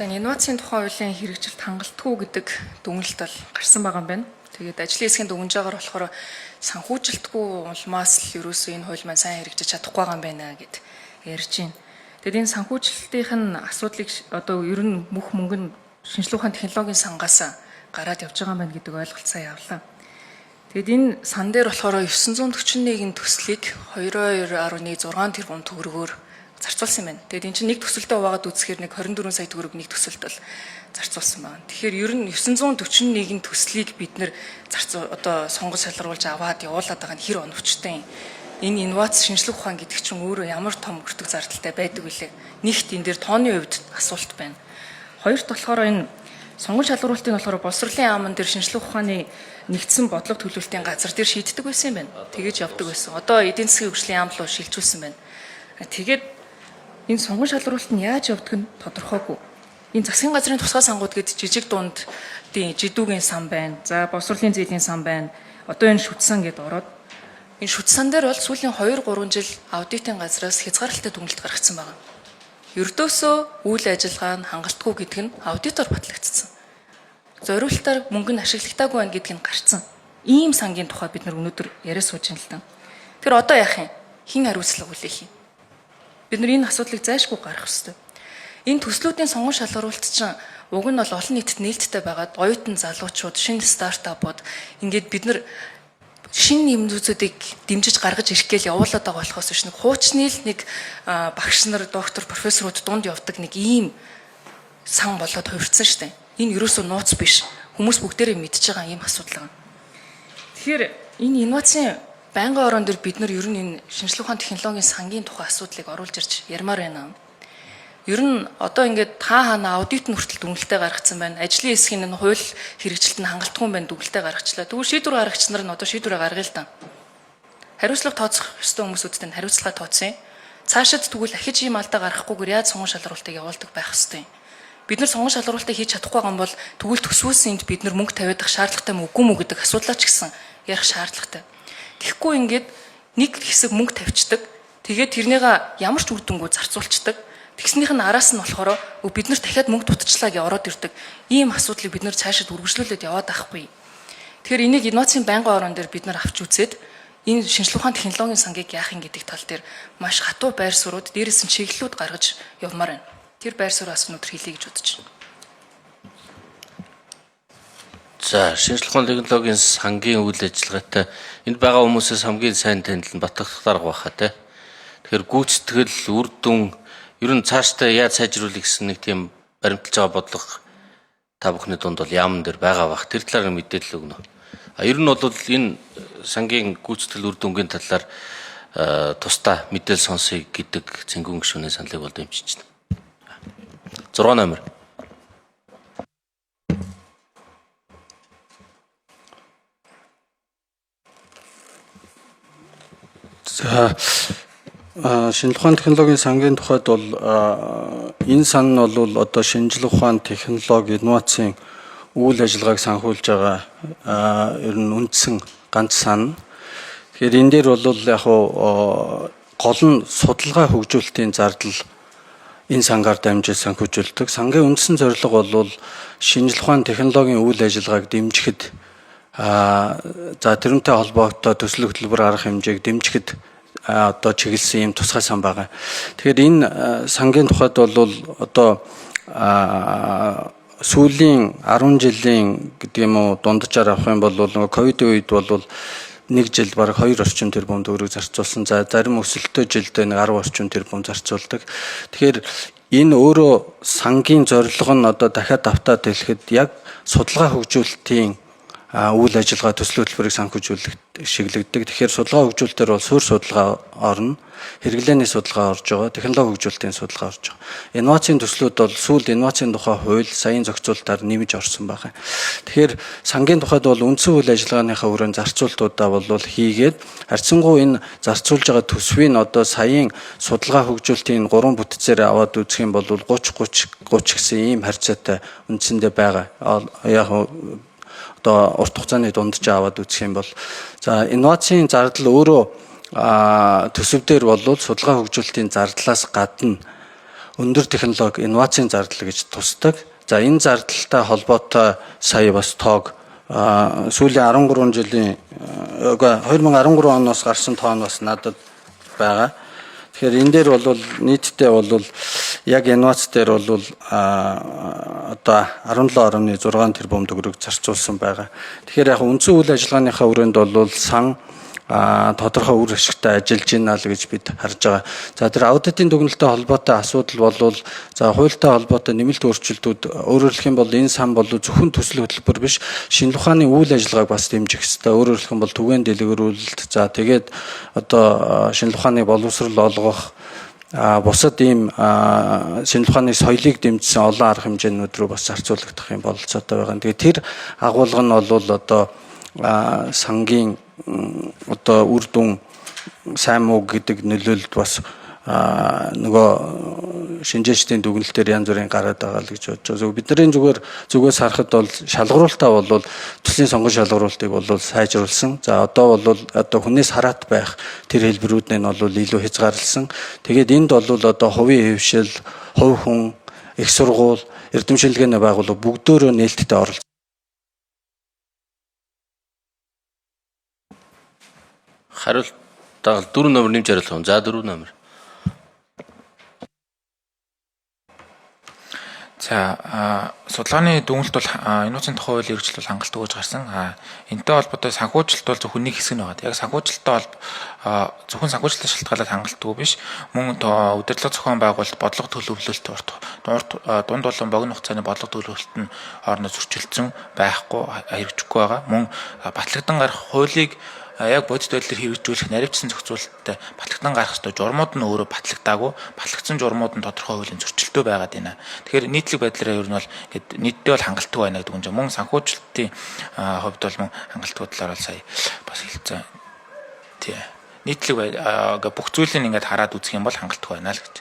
За, инновацийн тухай хуулийн хэрэгжилт хангалтгүй гэдэг дүгнэлт бол гарсан байгаа юм байна. Тэгээд ажлын хэсгийн дүгнжээгээр болохоор санхүүжилтгүй улмаас л ерөөсөө энэ хууль маань сайн хэрэгжиж чадахгүй байгаа юм байна гэд ярьж байна. Тэгээд энэ санхүүжилтийн нь асуудлыг одоо ер нь мөх мөнгө нь шинжлэх ухааны технологийн сангаас гараад явж байгаа юм байна гэдэг ойлголцоо явлаа. Тэгээд энэ сан дээр болохоор 941 төслийг 2.2.6 тэрбум төгрөгөөр зарцуулсан юм байна. Тэгээд энэ чинь нэг төсөлдөө хуваагаад үзэхээр нэг 24 сая төгрөг нэг төсөлд бол зарцуулсан байна. Тэгэхээр ер нь 941 төслийг бид нэр зарцуу одоо сонгож шалгаруулж аваад явуулаад байгаа нь хэр оновчтой юм. Энэ инновац шинжлэх ухаан гэдэг чинь өөрөө ямар том өртөг зардалтай байдаг вүлээ. Нэгт энэ дээр тооны хувьд асуулт байна. Хоёрт болохоор энэ сонгон шалгаруулалтын болохоор боловсролын яамн дээр шинжлэх ухааны нэгдсэн бодлого төлөвлөлтийн газар дээр шийддэг байсан юм байна. Тэгэж явдаг байсан. Одоо эдийн засгийн хөгжлийн яам руу шилжүүлсэн байна. Тэгээд энэ сонгон шалруулалт нь яаж явдаг нь тодорхойгүй. Энэ засгийн газрын тусгай сангууд гээд жижиг дунд тийм жидүүгийн сан байна. За, боловсролын зээлийн сан байна. Одоо энэ шүтсэн гэд ороод энэ шүтсэн дээр бол сүүлийн 2 3 жил аудитын газраас хязгаарлалтай дүгнэлт гаргацсан байна. Ердөөсөө үйл ажиллагаа нь хангалтгүй гэдэг нь аудитор батлагдсан. Зориултаар мөнгө нь ашиглагдаагүй байна гэдг нь гарцсан. Ийм сангийн тухай бид нар өнөөдөр яриа сууж байна л да. Тэгэхээр одоо яах юм? Хэн хариуцлага хүлээх юм? Бид нар энэ асуудлыг зайлшгүй гаргах ёстой. Энэ төслүүдийн сонгон шалгаруулалт чинь уг нь бол олон нийтэд нээлттэй байгаад оюутан залуучууд, шинэ стартапууд ингээд бид нар шинэ юм зүйлүүдийг дэмжиж гаргаж ирэх гээл явуулаад байгаа болохоос биш нэг хуучны л нэг багш нар, доктор, профессорууд дунд явдаг нэг ийм сан болоод хувирсан шүү дээ. Энэ ерөөсөө нууц биш. Хүмүүс бүгдээрээ мэдж байгаа ийм асуудал байгаа. Тэгэхээр энэ инновацийн байнгын орон дээр бид нар ер нь энэ шинжлэх ухааны технологийн сангийн тухай асуудлыг оруулж ирж ярмаар байна. Ер нь одоо ингээд та хаана аудит нь хүртэл дүгнэлтээ гаргацсан байна. Ажлын хэсгийн энэ хууль хэрэгжилт нь хангалтгүй юм байна дүгнэлтээ гаргачлаа. Тэгвэл шийдвэр гаргагч нар нь одоо шийдвэрээ гаргая л да. Хариуцлага тооцох ёстой хүмүүсүүдтэй нь хариуцлага тооцъё. Цаашид тэгвэл ахиж ийм алдаа гаргахгүйгээр яаж сонгон шалруултыг явуулдаг байх ёстой юм. Бид нар сонгон шалруултыг хийж чадахгүй байгаа юм бол тэгвэл төсвөөс энд бид нар мөнгө тавиад ах шаардлагатай мө үгүй мүү гэдэг асуудлаа ч гэсэн ярих шаардлагатай. Тэгэхгүй ингээд нэг хэсэг мөнгө тавьчихдаг. Тэгээд тэрнийга ямар ч үр дүнгүй зарцуулцдаг. Тэгснийх нь араас нь болохоор бид нар дахиад мөнгө дутчлаа гэж ороод ирдэг. Ийм асуудлыг бид нар цаашид үргэлжлүүлээд яваад байхгүй. Тэгэхээр энийг инновацийн байнгын орон дээр бид нар авч үзээд энэ шинжлэх ухааны технологийн сангийг яах юм гэдэг тал дээр маш хатуу байр суурьуд дээрээс нь чиглэлүүд гаргаж явмаар байна. Тэр байр суурь бас өнөөдөр хэлье гэж бодож байна. За, шинжлэх ухааны технологийн сангийн үйл ажиллагаатай энд байгаа хүмүүсээс хамгийн сайн танил нь Батлах дарга баха те. Тэгэхээр гүйцэтгэл, үр дүн ер нь цаашдаа яаж сайжруулах гэсэн нэг тийм баримталж байгаа бодлого та бүхний дунд бол яамн дээр байгаа бах. Тэр талаар мэдээлэл өгнө. А ер нь бол энэ сангийн гүйцэтгэл үр дүнгийн талаар тусдаа мэдээлэл сонсъё гэдэг цэнгүүн гишүүний саналыг бол дэмжиж байна. 6 номер. За, шинжлэх ухааны технологийн сангийн тухайд бол энэ сан нь бол одоо шинжлэх ухаан, технологи, инновацийн үйл ажиллагааг санхүүлж байгаа ер нь үндсэн ганц сан. Тэгэхээр энэ дээр бол яг гол нь судалгаа хөгжүүлэлтийн зардал энэ сангаар дамжиж санхүүжүүлдэг. Сангийн үндсэн зорилго бол шинжлэх ухааны технологийн үйл ажиллагааг дэмжихэд за тэрнтэй холбоотой төсөл хөтөлбөр арга хэмжээг дэмжихэд одоо чиглэсэн ийм тусгай сан байгаа. Тэгэхээр энэ сангийн тухайд бол одоо сүүлийн 10 жилийн гэдэг юм уу дунджаар авах юм бол нөгөө ковидын үед бол нэг жил бараг 2 орчим тэрбум төгрөг зарцуулсан. За, зарим өсөлттэй жилдээ нэг 10 орчим тэрбум зарцуулдаг. Тэгэхээр энэ өөрөө сангийн зорилго нь одоо дахиад давтаад хэлэхэд яг судалгаа хөгжүүлэлтийн үйл ажиллагаа төсөл хөтөлбөрийг санхүүжүүлэх шиглэгдэг. Тэгэхээр судалгаа хөгжүүлэлтээр бол суурь судалгаа орно, хэрэглээний судалгаа орж байгаа, технологи хөгжүүлэлтийн судалгаа орж байгаа. Инновацийн төслүүд бол сүүлд инновацийн тухай хууль саяын зохицуултаар нэмж орсон байгаа. Тэгэхээр сангийн тухайд бол үндсэн үйл ажиллагааныхаа өрөөнд зарцуултуудаа бол хийгээд харьцангуй энэ зарцуулж байгаа төсвийг одоо саяын судалгаа хөгжүүлэлтийн гурван бүтцээр аваад үзэх юм бол 30 30 30 гэсэн ийм харьцаатай үндсэндээ байгаа. Яг одоо урт хугацааны дунджаа аваад үзэх юм бол за инновацийн зардал өөрөө төсөв дээр бол судалгаа хөгжүүлэлтийн зардлаас гадна өндөр технологи инновацийн зардал гэж тусдаг. За энэ зардалтай холбоотой сая бас тоог сүүлийн 13 жилийн үгүй 2013 оноос гарсан тоо нь бас надад байгаа. Тэгэхээр энэ дээр бол нийтдээ бол яг инновац дээр бол одоо 17.6 тэрбум төгрөг зарцуулсан байгаа. Тэгэхээр яг үндсэн үйл ажиллагааныхаа өрөөнд бол сан тодорхой үр ашигтай ажиллаж байна л гэж бид харж байгаа. За тэр аудитын дүгнэлттэй холбоотой асуудал бол за хуультай холбоотой нэмэлт өөрчлөлтүүд, өөрөөр хэлэх юм бол энэ сан бол зөвхөн төсөл хөтөлбөр биш, шинжлэх ухааны үйл ажиллагааг бас дэмжих ёстой. Өөрөөр хэлэх юм бол түгээн дэлгэрүүлэлт, за тэгээд одоо шинжлэх ухааны боловсрол олгох, бусад ийм шинжлэх ухааны соёлыг дэмжсэн олон арга хэмжээнүүд рүү бас зарцуулагдах юм бололцоотой байгаа. Тэгээд тэр агуулга нь бол одоо сангийн одоо үр дүн сайн муу гэдэг нөлөөлөлд бас нөгөө шинжээчдийн дүгнэлтээр янз бүрийн гараад байгаа л гэж бодож байгаа. Зөв бидний зүгээр зүгээс харахад бол шалгаруултаа бол төслийн сонгон шалгаруултыг бол сайжруулсан. За одоо бол одоо хүнээс хараат байх тэр хэлбэрүүд нь бол илүү хязгаарласан. Тэгээд энд бол одоо хувийн хэвшил, хувь хүн, их сургууль, эрдэм шинжилгээний байгууллага бүгдөөрөө нээлттэй оролцсон. Хариулт дагал 4 номер нэмж хариулах юм. За 4 номер. За судалгааны дүгнэлт бол инновацийн тухай хууль хэрэгжил бол хангалттай гэж гарсан. Энэтэй холбоотой санхүүжилт бол зөвхөн нэг хэсэг нь байгаа. Яг санхүүжилттэй зөвхөн санхүүжилтээс шалтгаалаад хангалтгүй биш. Мөн удирдлага зохион байгуулалт, бодлого төлөвлөлт, урт дунд болон богино хугацааны бодлого төлөвлөлт нь хоорондоо зөрчилдсөн байхгүй, хэрэгжихгүй байгаа. Мөн батлагдан гарах хуулийг яг бодит байдлаар хэрэгжүүлэх наривчсан зохицуулалттай батлагдан гарах ёстой журмууд нь өөрөө батлагдаагүй, батлагдсан журмууд нь тодорхой хуулийн зөрчилтэй байгаад байна. Тэгэхээр нийтлэг байдлаараа ер нь бол ингээд нийтдээ бол хангалтгүй байна гэдэг юм чинь. Мөн санхүүжилтийн хувьд бол мөн хангалтгүй талаар бол сая бас хэлсэн. Тий. Нийтлэг бүх зүйлийг ингээд хараад үзэх юм бол хангалтгүй байна л гэж.